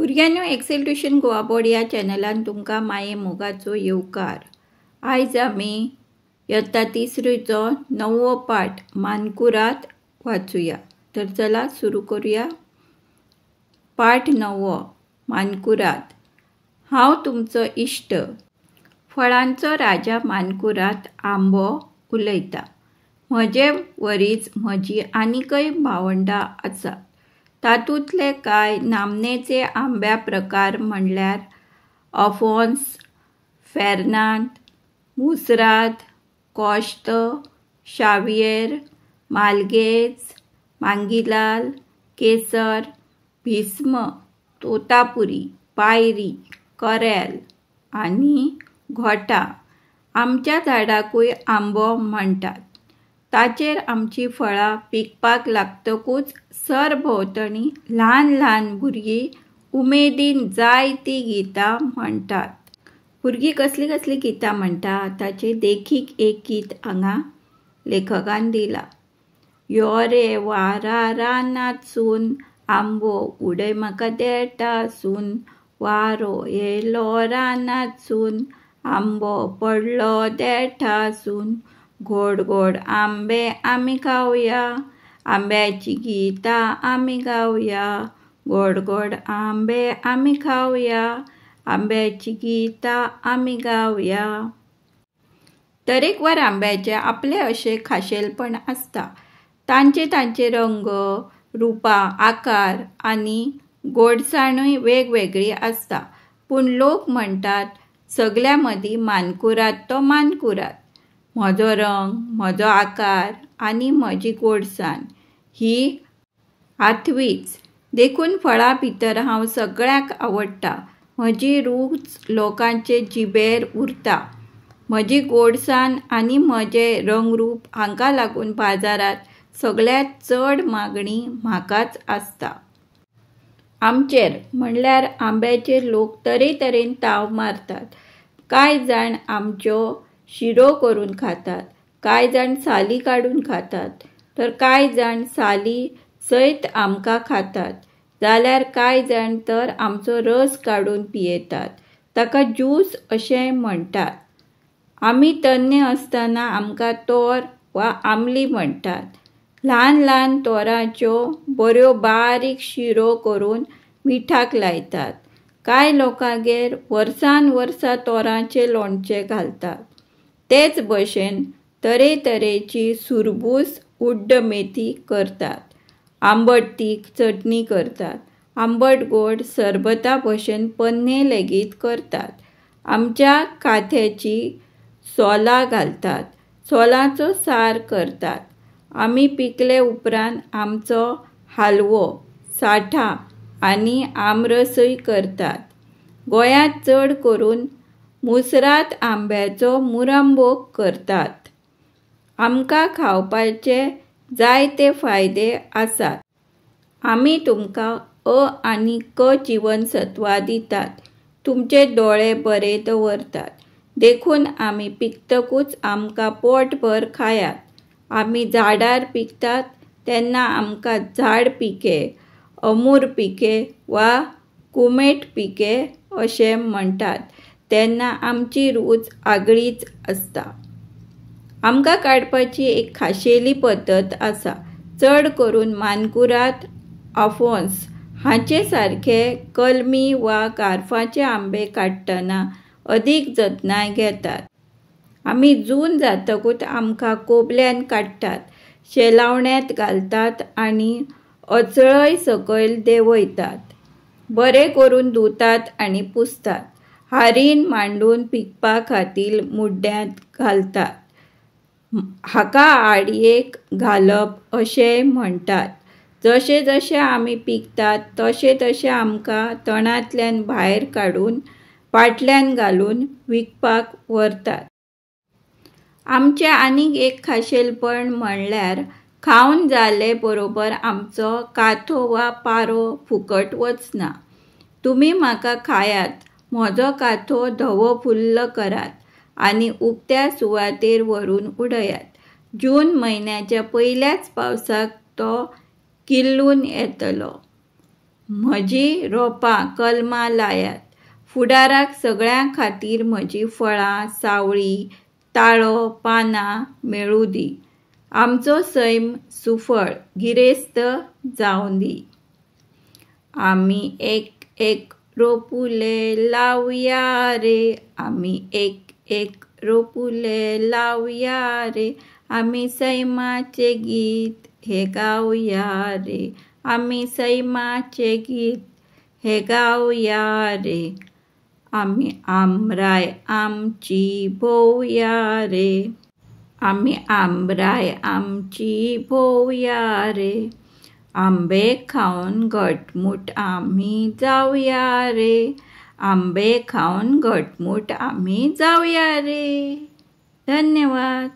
भुरग्यांनो, XL tuition Goa board ह्या चॅनलान तुमकां माये मोगाचो येवकार. आयज आमी यत्ता तिसरीचो णववो पाठ मानकुराद वाचुया. तर चला सुरू करूया. पाठ णववो, मानकुराद. हांव तुमचो इश्ट. फळांचो राजा मानकुराद आंबो उलयता. म्हजे वरीच म्हजी आनीकय भावंडां आसात. तातूंतले कांय नामनेचे आंब्या प्रकार म्हणल्यार अफोन्स, फेर्नांद, मुसराद, कोश्त, शावियेर, मालगेज, मांगीलाल, केसर, भीस्म, तोतापुरी, पायरी, करेल आनी घोटा. आमच्या झाडाकूय आंबो म्हणटात. ताचेर आमचीं फळां पिकपाक लागतकूच सरभोंवतणी ल्हान ल्हान भुरगीं उमेदीन जायतीं गितां म्हणटात. भुरगीं कसलीं कसलीं गितां म्हणटा ताचे देखीक एक गीत हांगा लेखकान दिलां. यो रे वारा रानांतसून, आंबो उडय म्हाका देंठासून, वारो येयलो रानांतसून, आंबो पडलो देंठासून, गोड गोड आंबे आमी खावया, आंब्याची गितां आमी गावया, गोड गोड आंबे आमी खावया, आंब्याची गितां आमी गावया. तरेकवार आंब्याचे आपले अशें खाशेलपण आसता. तांचे तांचे रंग, रुपां, आकार आनी गोडसाणूय वेगवेगळी आसता. पूण लोक म्हणटात सगल्यां मदीं मानकुराद तो मानकुराद. म्हजो रंग, म्हजो आकार आनी म्हजी गोडसाण ही आठवीच. देखून फळां भितर हांव सगळ्यांक आवडटा. म्हजी रूच लोकांचे जिबेर उरता. म्हजी गोडसाण आनी म्हजें रंगरूप हांकां लागून बाजारांत सगळ्यांत चड मागणी म्हाकाच आसता. आमचेर म्हणल्यार आंब्याचेर लोक तरेतरेन ताव मारतात. कांय जाण आमच्यो शिरो करून खातात, कांय जाण साली काडून खातात, तर कांय जाण साली सयत आमकां खातात, जाल्यार कांय जाण तर आमचो रस काडून पियेतात. ताका ज्यूस अशें म्हणटात. आमी तन्ने आसतना आमकां तोर वा आमली म्हणटात. ल्हान ल्हान तोराच्यो बऱ्यो बारीक शिरो करून मिठाक लायतात. कांय लोकांगेर वर्सान वर्सां तोरांचें लोणचें घालतात. तेच भशेन तरेतरेची सुरबूस, उड्ड मेथी करतात. आंबट तीख चटणी करतात. आंबट गोड सरबता भशेन पन्ने लेगीत करतात. आमच्या काथ्याची सोलां घालतात. सोलांचो सार करतात. आमी पिकले उपरांत आमचो हालवो, साठा आनी आमरसय करतात. गोंयांत चड करून मुसराद आंब्याचो मुरंबो करतात. आमकां खावपाचे जायते फायदे आसात. आमी तुमकां अ आनी क जिवनसत्वां दितात. तुमचे दोळे बरे दवरतात. देखून आमी पिकतकूच आमकां पोटभर खायात. आमी झाडार पिकतात तेन्ना आमकां झाड पिके, अमूर पिके वा कुमेट पिके अशें म्हणटात. तेन्ना आमची रूच आगळीच आसता. आमकां काडपाची एक खाशेली पद्दत आसा. चड करून मानकुराद, आफोन्स हांचे सारखे कलमी वा गार्फाचे आंबे काडटना अदीक जतनाय घेतात. आमी जून जातकूच आमकां कोबल्यान काडटात, शेलावण्यांत घालतात आनी अचळय सकयल देंवयतात. बरें करून धुतात आनी पुसतात. हारीन मांडून पिकपा खातीर मुड्ड्यांत घालतात. हाका आडयेक घालप अशेंय म्हणटात. जशें जशें आमी पिकतात तशें तशें आमकां तणांतल्यान भायर काडून पाटल्यान घालून विकपाक व्हरतात. आमचें आनीक एक खाशेलपण म्हणल्यार खावन जाले बरोबर आमचो काथो वा पारो फुकट वचना. तुमी म्हाका खायात, म्हजो काथो धवो फुल्ल करात आनी उक्त्या सुवातेर व्हरून उडयात. जून म्हयन्याच्या पयल्याच पावसाक तो किल्लून येतलो. म्हजी रोपां कलमां लायात. फुडाराक सगळ्यां खातीर म्हजीं फळां, सावळी, ताळो, पानां मेळूं दी. आमचो सैम सुफळ गिरेस्त जावं दी. आमी एक एक रोपुलें लावया रे, आमी एक एक रोपुलें लावया रे, आमी सैमाचें गीत हें गावया रे, आमी सैमाचें गीत हें गावया रे. आमी आमराय आमची भोंवया रे, आमी आमराय आमची भोंवया रे. आंबे खावन घटमूट आमी जावया रे, आंबे खावन घटमूट आमी जावया रे. धन्यवाद.